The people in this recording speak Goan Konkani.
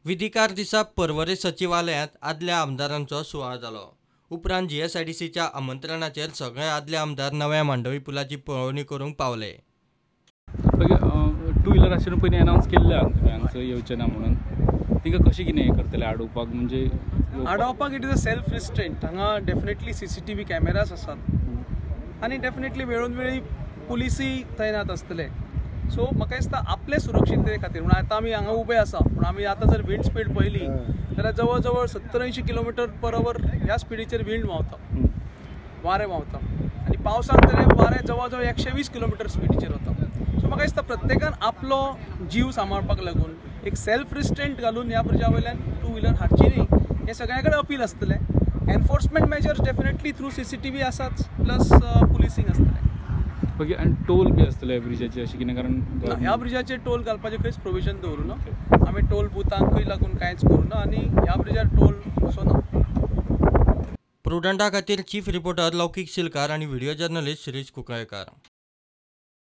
विधिकार दिसा पर्वरे सचिवालयांत आदल्या आमदारांचो सुवाळो जालो. उपरांत जीएसआयडीसीच्या आमंत्रणाचेर सगळे आदले आमदार नव्या मांडवी पुलाची पळोवणी करूंक पावले. टू व्हिलर आशिल्ले पयलीं अनावन्स केल्ले तुमी हांगसर येवचे ना म्हणून, तिंका कशें कितें हें करतले आडोवपाक? म्हणजे आडोवपाक it is a self restraint. हांगा डेफिनेटली सीसीटीव्ही कॅमेरास आसात आनी डेफिनेटली वेळोन वेळी पुलिसूय तैनात आसतले. सो म्हाका दिसता आपले सुरक्षितते खातीर म्हणून आतां आमी हांगा उबे आसा, पूण आमी आतां जर विंड स्पीड पळयली जाल्यार जवळ जवळ 70-80 किलोमिटर पर our ह्या स्पिडीचेर विंड व्हांवता, वारें व्हांवता आनी पावसांत तर वारें जवळ जवळ 120 किलोमिटर स्पिडीचेर वता. सो म्हाका दिसता प्रत्येकान आपलो जीव सांबाळपाक लागून एक सेल्फ रिस्ट्रेंट घालून ह्या ब्रिजा वयल्यान टू व्हिलर हाडची न्ही हें सगळ्यां कडेन अपील आसतलें. Enforcement measures definitely through CCTV आसाच, प्लस पुलिसींग आसतलें. ओके, आनी टोल बी आसतले ह्या ब्रिजाचे अशें कितें? कारण ह्या ब्रिजाचेर टोल घालपाचें खंयच प्रोविजन दवरूं ना, आमी टोल बुथांकूय लागून कांयच करूं ना आनी ह्या ब्रिजार टोल असो ना. प्रुडंटा खातीर चीफ रिपोर्टर लौकीक शिलकार आनी व्हिडिओ जर्नलिस्ट शिरीष कुंकळयेंकार.